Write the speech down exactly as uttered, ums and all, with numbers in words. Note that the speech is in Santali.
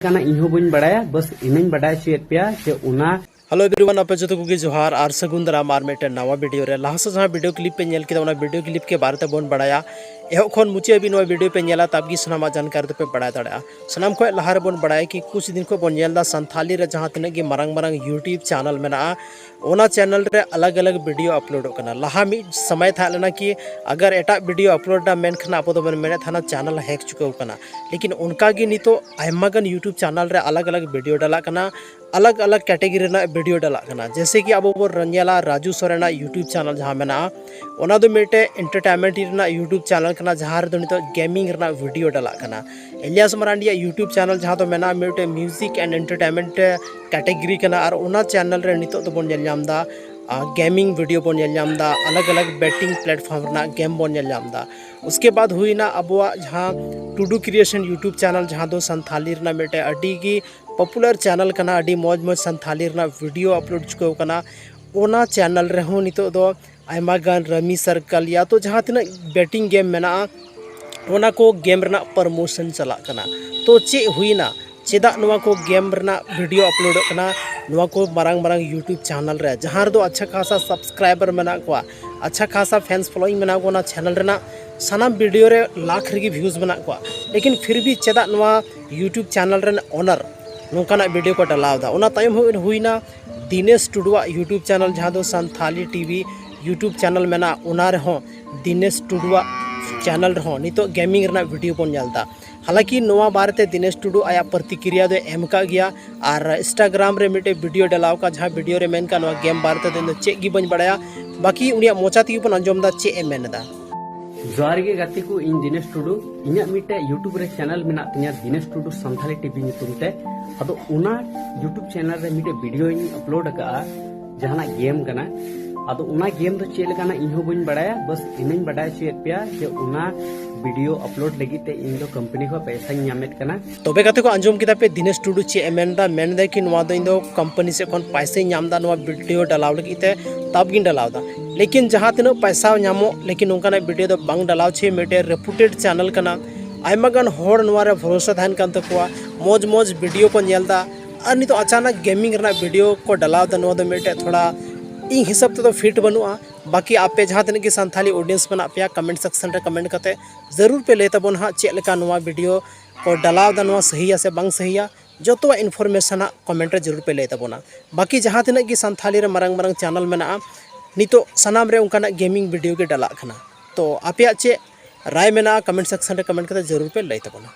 ᱠᱟᱱᱟ ᱤᱧ ᱦᱚᱸ ᱵᱟᱹᱧ ᱵᱟᱲᱟᱭᱟ, ᱵᱟᱥ ᱤᱱᱟᱹᱧ ᱵᱟᱰᱟᱭ ᱦᱚᱪᱚᱭᱮᱫ ᱯᱮᱭᱟ ᱡᱮ ᱚᱱᱟ Hello everyone, ᱟᱯᱮ ᱡᱚᱛᱚ ᱠᱚᱜᱮ ᱡᱚᱦᱟᱨ ᱟᱨ ᱥᱟᱹᱜᱩᱱ ᱫᱟᱨᱟᱢ ᱟᱨ ᱢᱤᱫᱴᱮᱱ ᱱᱟᱣᱟ ᱵᱷᱤᱰᱤᱭᱳ ᱨᱮ᱾ ᱞᱟᱦᱟ ᱥᱮᱫ ᱡᱟᱦᱟᱸ ᱵᱷᱤᱰᱤᱭᱳ ᱠᱞᱤᱯ ᱯᱮ ᱧᱮᱞ ᱠᱮᱫᱟ, ᱚᱱᱟ ᱵᱷᱤᱰᱤᱭᱳ ᱠᱞᱤᱯ ᱠᱮ ᱵᱟᱨᱮ ᱛᱮᱵᱚᱱ ᱵᱟᱲᱟᱭᱟ᱾ ᱮᱦᱚᱵ ᱠᱷᱚᱱ ᱢᱩᱪᱟᱹᱫ ᱦᱟᱹᱵᱤᱡ ᱱᱚᱣᱟ ᱵᱷᱤᱰᱤᱭᱳ ᱯᱮ ᱧᱮᱞᱟ, ᱛᱟᱵ ᱜᱮ ᱥᱟᱱᱟᱢᱟᱜ ᱡᱟᱱᱠᱟᱨᱤ ᱫᱚᱯᱮ ᱵᱟᱲᱟᱭ ᱫᱟᱲᱮᱭᱟᱜᱼᱟ᱾ ᱥᱟᱱᱟᱢ ᱠᱷᱚᱱ ᱞᱟᱦᱟ ᱨᱮᱵᱚᱱ ᱵᱟᱲᱟᱭᱟ ᱠᱤ ᱠᱩᱪ ᱫᱤᱱ ᱠᱷᱚᱱ ᱵᱚᱱ ᱧᱮᱞ ᱮᱫᱟ ᱥᱟᱱᱛᱷᱟᱞᱤ ᱨᱮ ᱡᱟᱦᱟᱸ ᱛᱤᱱᱟᱹᱜ ᱜᱮ ᱢᱟᱨᱟᱝ ᱢᱟᱨᱟᱝ YouTube ᱪᱮᱱᱮᱞ ᱢᱮᱱᱟᱜᱼᱟ, ᱚᱱᱟ ᱪᱮᱱᱮᱞ ᱨᱮ ᱟᱞᱟᱜᱽ ᱟᱞᱟᱜᱽ ᱵᱷᱤᱰᱤᱭᱳ ᱟᱯᱞᱳᱰᱚᱜ ᱠᱟᱱᱟ᱾ ᱞᱟᱦᱟ ᱢᱤᱫ ᱥᱚᱢᱚᱭ ᱛᱟᱦᱮᱸ ᱞᱮᱱᱟ ᱠᱤ ᱟᱜᱟᱨ ᱮᱴᱟᱜ ᱵᱷᱤᱰᱤᱭᱳ ᱟᱯᱞᱳᱰ ᱮᱱᱟ ᱢᱮᱱᱠᱷᱟᱱ ᱟᱵᱚ ᱫᱚᱵᱚᱱ ᱢᱮᱱᱮᱫ ᱛᱟᱦᱮᱱᱟ ᱪᱮᱱᱮᱞ ᱦᱮᱠ ᱪᱩᱠᱟᱹᱣ ᱠᱟᱱᱟ᱾ ᱞᱮᱠᱤᱱ ᱚᱱᱠᱟ ᱜᱮ ᱱᱤᱛᱚᱜ ᱟᱭᱢᱟ ᱜᱟᱱ YouTube ᱪᱮᱱᱮᱞ ᱨᱮ ᱟᱞᱟᱜᱽ ᱟᱞᱟᱜᱽ ᱵᱷᱤᱰᱤᱭᱳ ᱰᱟᱞᱟᱜ ᱠᱟᱱᱟ, ᱟᱞᱟᱜᱽ ᱟᱞᱟᱜᱽ ᱠᱮᱴᱮᱜᱚᱨᱤ ᱨᱮᱱᱟᱜ ᱵᱷᱤᱰᱤᱭᱳ ᱰᱟᱞᱟᱜ ᱠᱟᱱᱟ᱾ ᱡᱮᱭᱥᱮ ᱠᱤ ᱟᱵᱚ ᱵᱚᱱ ᱧᱮᱞᱟ ᱨᱟᱡᱩ ᱥᱚᱨᱮᱱᱟᱜ YouTube ᱪᱮᱱᱮᱞ ᱡᱟᱦᱟᱸ ᱢᱮᱱᱟᱜᱼᱟ, ᱚᱱᱟ ᱫᱚ ᱢᱤᱫᱴᱮᱡ ᱮᱱᱴᱟᱨᱴᱮᱱᱢᱮᱱᱴ ᱨᱮᱱᱟᱜ YouTube ᱪᱮᱱᱮᱞ ᱠᱟᱱᱟ, ᱡᱟᱦᱟᱸ ᱨᱮᱫᱚ ᱱᱤᱛᱚᱜ ᱜᱮᱢᱤᱝ ᱨᱮᱱᱟᱜ ᱵᱷᱤᱰᱤᱭᱳ ᱰᱟᱞᱟᱜ ᱠᱟᱱᱟ᱾ ᱮᱞᱤᱭᱟᱥ ᱢᱟᱨᱟᱱᱰᱤᱭᱟᱜ YouTube ᱪᱮᱱᱮᱞ ᱡᱟᱦᱟᱸ ᱫᱚ ᱢᱮᱱᱟᱜᱼᱟ ᱢᱤᱫᱴᱮᱡ ᱢᱤᱭᱩᱡᱤᱠ ᱮᱱᱰ ᱮᱱᱴᱟᱨᱴᱮᱱᱢᱮᱱᱴ ᱠᱮᱴᱮᱜᱚᱨᱤ ᱠᱟᱱᱟ, ᱟᱨ ᱚᱱᱟ ᱪᱮᱱᱮᱞ ᱨᱮ ᱱᱤᱛᱚᱜ ᱫᱚᱵᱚᱱ ᱧᱮᱞ ᱧᱟᱢ ᱮᱫᱟ ᱜᱮᱢᱤᱝ ᱵᱷᱤᱰᱤᱭᱳ ᱵᱚᱱ ᱧᱮᱞ ᱧᱟᱢ ᱮᱫᱟ, ᱟᱞᱟᱜᱽ ᱟᱞᱟᱜᱽ ᱵᱮᱴᱤᱝ ᱯᱞᱮᱴᱯᱷᱚᱨᱢ ᱨᱮᱱᱟᱜ ᱜᱮᱢ ᱵᱚᱱ ᱧᱮᱞ ᱧᱟᱢ ᱮᱫᱟ᱾ ᱩᱥᱠᱮ ᱵᱟᱫ ᱦᱩᱭᱱᱟ ᱟᱵᱚᱣᱟᱜ ᱡᱟᱦᱟᱸ ᱴᱩᱰᱩ ᱠᱨᱤᱭᱮᱥᱚᱱ YouTube ᱪᱮᱱᱮᱞ, ᱡᱟᱦᱟᱸ ᱫᱚ ᱥᱟᱱᱛᱷᱟᱞᱤ ᱨᱮᱱᱟᱜ ᱢᱤᱫᱴᱮᱡ ᱟᱹᱰᱤ ᱜᱮ ᱯᱚᱯᱩᱞᱟᱨ ᱪᱮᱱᱮᱞ ᱠᱟᱱᱟ, ᱟᱹᱰᱤ ᱢᱚᱡᱽ ᱢᱚᱡᱽ ᱥᱟᱱᱛᱷᱟᱞᱤ ᱨᱮᱱᱟᱜ ᱵᱷᱤᱰᱤᱭᱳ ᱟᱯᱞᱳᱰ ᱪᱩᱠᱟᱹᱣ ᱠᱟᱱᱟ᱾ ᱚᱱᱟ ᱪᱮᱱᱮᱞ ᱨᱮᱦᱚᱸ ᱱᱤᱛᱚᱜ ᱫᱚ ᱟᱭᱢᱟ ᱜᱟᱱ ᱨᱟᱢᱤ ᱥᱟᱨᱠᱟᱞ ᱭᱟ ᱛᱚ ᱡᱟᱦᱟᱸ ᱛᱤᱱᱟᱹᱜ ᱵᱮᱴᱤᱝ ᱜᱮᱢ ᱢᱮᱱᱟᱜᱼᱟ, ᱚᱱᱟ ᱠᱚ ᱜᱮᱢ ᱨᱮᱱᱟᱜ ᱯᱨᱚᱢᱳᱥᱚᱱ ᱪᱟᱞᱟᱜ ᱠᱟᱱᱟ᱾ ᱛᱚ ᱪᱮᱫ ᱦᱩᱭᱱᱟ, ᱪᱮᱫᱟᱜ ᱱᱚᱣᱟ ᱠᱚ ᱜᱮᱢ ᱨᱮᱱᱟᱜ ᱵᱷᱤᱰᱤᱭᱳ ᱟᱯᱞᱳᱰᱚᱜ ᱠᱟᱱᱟ ᱱᱚᱣᱟ ᱠᱚ ᱢᱟᱨᱟᱝ ᱢᱟᱨᱟᱝ YouTube ᱪᱮᱱᱮᱞ ᱨᱮ, ᱡᱟᱦᱟᱸ ᱨᱮᱫᱚ ᱟᱪᱪᱷᱟ ᱠᱷᱟᱥᱟ ᱥᱟᱵᱥᱠᱨᱟᱭᱵᱟᱨ ᱢᱮᱱᱟᱜ ᱠᱚᱣᱟ, ᱟᱪᱪᱷᱟ ᱠᱷᱟᱥᱟ ᱯᱷᱮᱱᱥ ᱯᱷᱚᱞᱳᱭᱤᱝ ᱢᱮᱱᱟᱜ ᱠᱚᱣᱟ, ᱚᱱᱟ ᱪᱮᱱᱮᱞ ᱨᱮᱱᱟᱜ ᱥᱟᱱᱟᱢ ᱵᱷᱤᱰᱤᱭᱳ ᱨᱮ ᱞᱟᱠᱷ ᱨᱮᱜᱮ ᱵᱷᱤᱭᱩᱡᱽ ᱢᱮᱱᱟᱜ ᱠᱚᱣᱟ, ᱞᱮᱠᱤᱱ ᱯᱷᱤᱨ ᱵᱷᱤ ᱪᱮᱫᱟᱜ ᱱᱚᱣᱟ YouTube ᱪᱮᱱᱮᱞ ᱨᱮᱱ ᱳᱱᱟᱨ ᱱᱚᱝᱠᱟᱱᱟᱜ ᱵᱷᱤᱰᱤᱭᱳ ᱠᱚ ᱰᱟᱞᱟᱣ ᱮᱫᱟ? ᱚᱱᱟ ᱛᱟᱭᱚᱢ ᱦᱩᱭ- ᱦᱩᱭᱱᱟ ᱫᱤᱱᱮᱥ ᱴᱩᱰᱩᱣᱟᱜ YouTube ᱪᱮᱱᱮᱞ, ᱡᱟᱦᱟᱸ ᱫᱚ ᱥᱟᱱᱛᱷᱟᱞᱤ ᱴᱤᱵᱷᱤ YouTube ᱪᱮᱱᱮᱞ ᱢᱮᱱᱟᱜᱼᱟ, ᱚᱱᱟ ᱨᱮᱦᱚᱸ ᱫᱤᱱᱮᱥ ᱴᱩᱰᱩᱣᱟᱜ ᱪᱮᱱᱮᱞ ᱨᱮᱦᱚᱸ ᱱᱤᱛᱚᱜ ᱜᱮᱢᱤᱝ ᱨᱮᱱᱟᱜ ᱵᱷᱤᱰᱤᱭᱳ ᱵᱚᱱ ᱧᱮᱞ ᱮᱫᱟ᱾ ᱦᱟᱞᱟᱸᱠᱤ ᱱᱚᱣᱟ ᱵᱟᱨᱮᱛᱮ ᱫᱤᱱᱮᱥ ᱴᱩᱰᱩ ᱟᱭᱟᱜ ᱯᱨᱚᱛᱤᱠᱨᱤᱭᱟ ᱫᱚᱭ ᱮᱢ ᱟᱠᱟᱫ ᱜᱮᱭᱟ, ᱟᱨ Instagram ᱨᱮ ᱢᱤᱫᱴᱮᱡ ᱵᱷᱤᱰᱤᱭᱳ ᱰᱟᱞᱟᱣ ᱟᱠᱟᱫ, ᱡᱟᱦᱟᱸ ᱵᱷᱤᱰᱤᱭᱳ ᱨᱮ ᱢᱮᱱ ᱠᱟᱜ ᱱᱚᱣᱟ ᱜᱮᱢ ᱵᱟᱨᱮ ᱛᱮᱫᱚ ᱤᱧ ᱫᱚ ᱪᱮᱫ ᱜᱮ ᱵᱟᱹᱧ ᱵᱟᱲᱟᱭᱟ᱾ ᱵᱟᱹᱠᱤ ᱩᱱᱤᱭᱟᱜ ᱢᱚᱪᱟ ᱛᱮᱜᱮ ᱵᱚᱱ ᱟᱸᱡᱚᱢ ᱮᱫᱟ ᱪᱮᱫ ᱮ ᱢᱮᱱ ᱮᱫᱟ᱾ ᱡᱚᱦᱟᱨ ᱜᱮ ᱜᱟᱛᱮ ᱠᱚ, ᱤᱧ ᱫᱤᱱᱮᱥ ᱴᱩᱰᱩ᱾ ᱤᱧᱟᱹᱜ ᱢᱤᱫᱴᱮᱡ YouTube ᱨᱮ ᱪᱮᱱᱮᱞ ᱢᱮᱱᱟᱜ ᱛᱤᱧᱟ, ᱫᱤᱱᱮᱥ ᱴᱩᱰᱩ ᱥᱟᱱᱛᱷᱟᱞᱤ ᱴᱤᱵᱷᱤ ᱧᱩᱛᱩᱢ ᱛᱮ᱾ ᱟᱫᱚ ᱚᱱᱟ YouTube ᱪᱮᱱᱮᱞ ᱨᱮ ᱢᱤᱫᱴᱮᱡ ᱵᱷᱤᱰᱤᱭᱳᱧ ᱟᱯᱞᱳᱰ ᱟᱠᱟᱫᱼᱟ, ᱡᱟᱦᱟᱱᱟᱜ ᱜᱮᱢ ᱠᱟᱱᱟ᱾ ᱟᱫᱚ ᱚᱱᱟ ᱜᱮᱢ ᱫᱚ ᱪᱮᱫ ᱞᱮᱠᱟᱱᱟ ᱤᱧ ᱦᱚᱸ ᱵᱟᱹᱧ ᱵᱟᱲᱟᱭᱟ, ᱵᱟᱥ ᱤᱱᱟᱹᱧ ᱵᱟᱰᱟᱭ ᱦᱚᱪᱚᱭᱮᱫ ᱯᱮᱭᱟ ᱡᱮ ᱚᱱᱟ ᱵᱷᱤᱰᱤᱭᱳ ᱟᱯᱞᱳᱰ ᱞᱟᱹᱜᱤᱫ ᱛᱮ ᱤᱧ ᱫᱚ ᱠᱳᱢᱯᱟᱱᱤ ᱠᱷᱚᱱ ᱯᱚᱭᱥᱟᱧ ᱧᱟᱢᱮᱫ ᱠᱟᱱᱟ᱾ ᱛᱚᱵᱮ ᱜᱟᱛᱮ ᱠᱚ, ᱟᱸᱡᱚᱢ ᱠᱮᱫᱟ ᱯᱮ ᱫᱤᱱᱮᱥ ᱴᱩᱰᱩ ᱪᱮᱫ ᱮ ᱢᱮᱱ ᱮᱫᱟ? ᱢᱮᱱ ᱮᱫᱟᱭ ᱠᱤ ᱱᱚᱣᱟ ᱫᱚ ᱤᱧ ᱫᱚ ᱠᱳᱢᱯᱟᱱᱤ ᱥᱮᱫ ᱠᱷᱚᱱ ᱯᱚᱭᱥᱟᱧ ᱧᱟᱢ ᱮᱫᱟ ᱱᱚᱣᱟ ᱵᱷᱤᱰᱤᱭᱳ ᱰᱟᱞᱟᱣ ᱞᱟᱹᱜᱤᱫ ᱛᱮ, ᱛᱟᱵ ᱜᱤᱧ ᱰᱟᱞᱟᱣ ᱮᱫᱟ᱾ ᱞᱮᱠᱤᱱ ᱡᱟᱦᱟᱸ ᱛᱤᱱᱟᱹᱜ ᱯᱚᱭᱥᱟ ᱧᱟᱢᱚᱜ, ᱞᱮᱠᱤᱱ ᱱᱚᱝᱠᱟᱱᱟᱜ ᱵᱷᱤᱰᱤᱭᱳ ᱫᱚ ᱵᱟᱝ ᱰᱟᱞᱟᱣ ᱪᱟᱹᱦᱤᱭᱮ᱾ ᱢᱤᱫᱴᱮᱡ ᱨᱮᱯᱩᱴᱮᱰ ᱪᱮᱱᱮᱞ ᱠᱟᱱᱟ, ᱟᱭᱢᱟ ᱜᱟᱱ ᱦᱚᱲ ᱱᱚᱣᱟ ᱨᱮ ᱵᱷᱚᱨᱥᱟ ᱛᱟᱦᱮᱱ ᱠᱟᱱ ᱛᱟᱠᱚᱣᱟ, ᱢᱚᱡᱽ ᱢᱚᱡᱽ ᱵᱷᱤᱰᱤᱭᱳ ᱠᱚ ᱧᱮᱞ ᱮᱫᱟ, ᱟᱨ ᱱᱤᱛᱚᱜ ᱟᱪᱟᱱᱟᱠ ᱜᱮᱢᱤᱝ ᱨᱮᱱᱟᱜ ᱵᱷᱤᱰᱤᱭᱳ ᱠᱚ ᱰᱟᱞᱟᱣ ᱮᱫᱟ᱾ ᱱᱚᱣᱟ ᱫᱚ ᱢᱤᱫᱴᱮᱡ ᱛᱷᱚᱲᱟ ᱤᱧ ᱦᱤᱥᱟᱹᱵ ᱛᱮᱫᱚ ᱯᱷᱤᱴ ᱵᱟᱹᱱᱩᱜᱼᱟ᱾ ᱵᱟᱹᱠᱤ ᱟᱯᱮ ᱡᱟᱦᱟᱸ ᱛᱤᱱᱟᱹᱜ ᱜᱮ ᱥᱟᱱᱛᱷᱟᱞᱤ ᱚᱰᱤᱭᱮᱱᱥ ᱢᱮᱱᱟᱜ ᱯᱮᱭᱟ, ᱠᱚᱢᱮᱱᱴ ᱥᱮᱠᱥᱚᱱ ᱨᱮ ᱠᱚᱢᱮᱱᱴ ᱠᱟᱛᱮ ᱡᱟᱹᱨᱩᱲ ᱯᱮ ᱞᱟᱹᱭ ᱛᱟᱵᱚᱱᱟ ᱦᱟᱸᱜ, ᱪᱮᱫ ᱞᱮᱠᱟ ᱱᱚᱣᱟ ᱵᱷᱤᱰᱤᱭᱳ ᱠᱚ ᱰᱟᱞᱟᱣ ᱮᱫᱟ, ᱱᱚᱣᱟ ᱥᱟᱹᱦᱤᱭᱟ ᱥᱮ ᱵᱟᱝ ᱥᱟᱹᱦᱤᱭᱟ᱾ ᱡᱚᱛᱚᱣᱟᱜ ᱤᱱᱯᱷᱚᱨᱢᱮᱥᱚᱱ ᱦᱟᱸᱜ ᱠᱚᱢᱮᱱᱴ ᱨᱮ ᱡᱟᱹᱨᱩᱲ ᱯᱮ ᱞᱟᱹᱭ ᱛᱟᱵᱚᱱᱟ᱾ ᱵᱟᱹᱠᱤ ᱡᱟᱦᱟᱸ ᱛᱤᱱᱟᱹᱜ ᱜᱮ ᱥᱟᱱᱛᱷᱟᱞᱤ ᱨᱮ ᱢᱟᱨᱟᱝ ᱢᱟᱨᱟᱝ ᱪᱮᱱᱮᱞ ᱢᱮᱱᱟᱜᱼᱟ, ᱱᱤᱛᱚᱜ ᱥᱟᱱᱟᱢ ᱨᱮ ᱚᱱᱠᱟᱱᱟᱜ ᱜᱮᱢᱤᱝ ᱵᱷᱤᱰᱤᱭᱳ ᱜᱮ ᱰᱟᱞᱟᱜ ᱠᱟᱱᱟ᱾ ᱛᱚ ᱟᱯᱮᱭᱟᱜ ᱪᱮᱫ ᱨᱟᱭ ᱢᱮᱱᱟᱜᱼᱟ, ᱠᱚᱢᱮᱱᱴ ᱥᱮᱠᱥᱚᱱ ᱨᱮ ᱠᱚᱢᱮᱱᱴ ᱠᱟᱛᱮ ᱡᱟᱹᱨᱩᱲ ᱯᱮ ᱞᱟᱹᱭ ᱛᱟᱵᱚᱱᱟ᱾